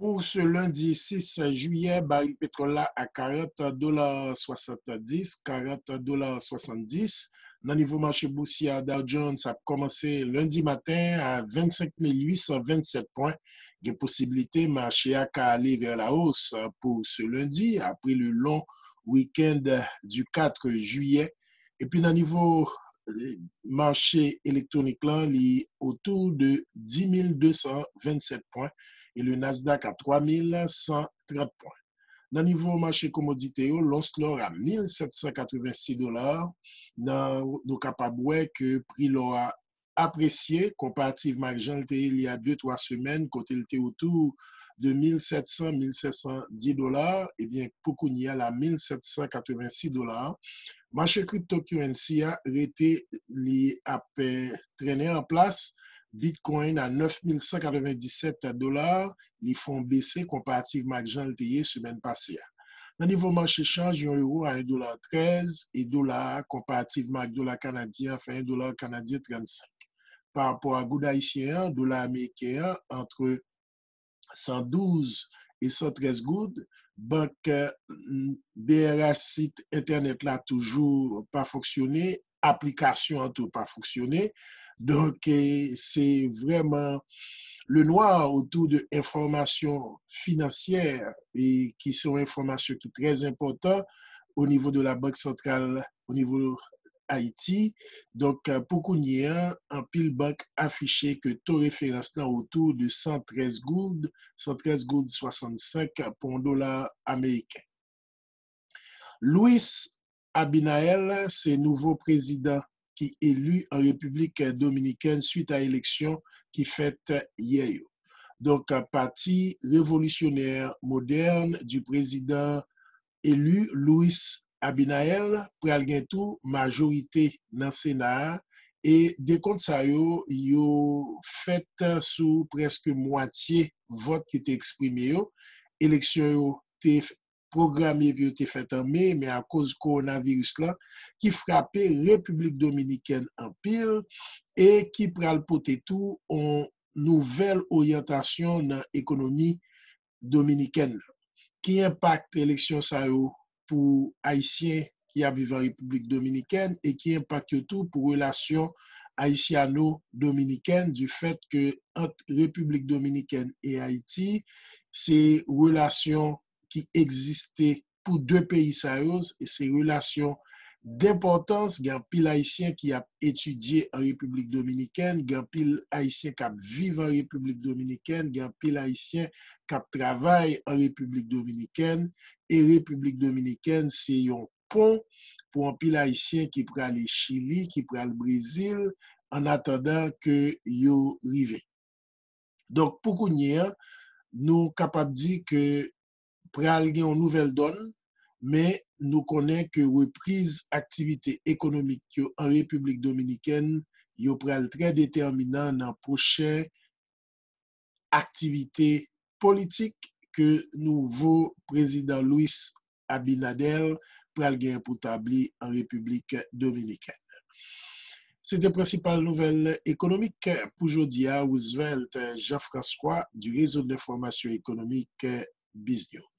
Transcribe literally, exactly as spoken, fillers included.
Pou se lendi sis jiyè, baril petwòl la a karant dola swasanndis, karant dola swasanndis. Nan nivo mache bousyè a, Dow Jones ap kòmanse lendi maten a vennsenk mil uitsan vennsèt pwen. Gen posiblite mache a ka ale vè lawos pou se lendi, apre le long week-end du quatre juillet. Epi nan nivo eh, mache elektwonik lan, li otou de dis mil desan vennsèt pwen e le Nasdaq a twa mil san trant pwen. Nan nivo mache komodite yo, lons lò a mil sèt san katrevensis dola. Nan, nou kapab wè ke pri lò a apresye konparativman ak jan l te ye li a de twa semèn, kote l te otou de mil sèt san, mil sèt san dis dola, ebyen, pou kounye a la, mil sèt san katrevensis dola. Mache cryptocurrency a rete, li ap eh, trennen an plas. Bitcoin a nèf mil san katrevenndisèt dola, li fè yon bese konparativman ak jan l te ye semèn pase a. Nan nivo mache chanj, yon euro a en dola trèz e dola a, konparativman ak dola kanadyen an, fè en dola kanadyen trannsenk. Pa rapò a goud ayisyen an, dola ameriken an, antre san douz e san trèz goud. Bank eh, B R H sit entènèt la toujou pa fonksyone, aplikasyon an tou pa fonksyone. Donk, eh, se vrèman le noir otou de enfòmasyon finansyè e ki se yon enfòmasyon ki trè enpòtan o nivo de la Bank Santral, o nivo Ayiti. Donk, eh, pou kounye a, anpil bank afiche ke to referans lan otou de san trèz goud, san trèz goud swasann senk pou yon dola ameriken. Luis Abinader se nouvo prezidan ki eli an Repiblik Dominikèn swit a eleksyon ki fèt yè yo. Donk, Pati Revolisyonè Modèn di prezidan eli Luis Abinader pral gen tou majorite nan Sena a, e dekont sa yo, yo fèt sou prèske mwatye vòt ki te eksprime yo. Eleksyon yo te pwograme pou yo te fèt an me, men akoz kowonaviris lan ki frape Repiblik Dominikèn anpil e ki pral pote tou yon nouvèl oryantasyon nan ekonomi dominikèn nan. Ki enpak eleksyon sa yo pou Ayisyen ki ap viv an Repiblik Dominikèn e ki enpak yo tou pou relasyon ayisyano-dominikèn, di fèt ke ant Repiblik Dominikèn e Ayiti, se relasyon ki egziste pou de peyi sa yo, e se relasyon denpòtans. Gen anpil Ayisyen ki ap etidye an Repiblik Dominikèn, gen anpil Ayisyen k ap viv an Repiblik Dominikèn, gen anpil Ayisyen k ap travay an Repiblik Dominikèn, e Repiblik Dominikèn se yon pon pou anpil Ayisyen ki prale Chili, ki pral Brezil, an atandan ke yo rive. Donk, pou kounye a, nou kapab di ke pral gen yon nouvèl dòn, men nou konnen ke repriz aktivite ekonomik yo an Repiblik Dominikèn yo pral trè detèminan nan pwochen aktivite politik ke nouvo prezidan Luis Abinader pral gen pou tabli an Repiblik Dominikèn. Se te prensipal nouvèl ekonomik pou jodi a. Roosevelt Jean-François du réseau de l'information économique Biz News.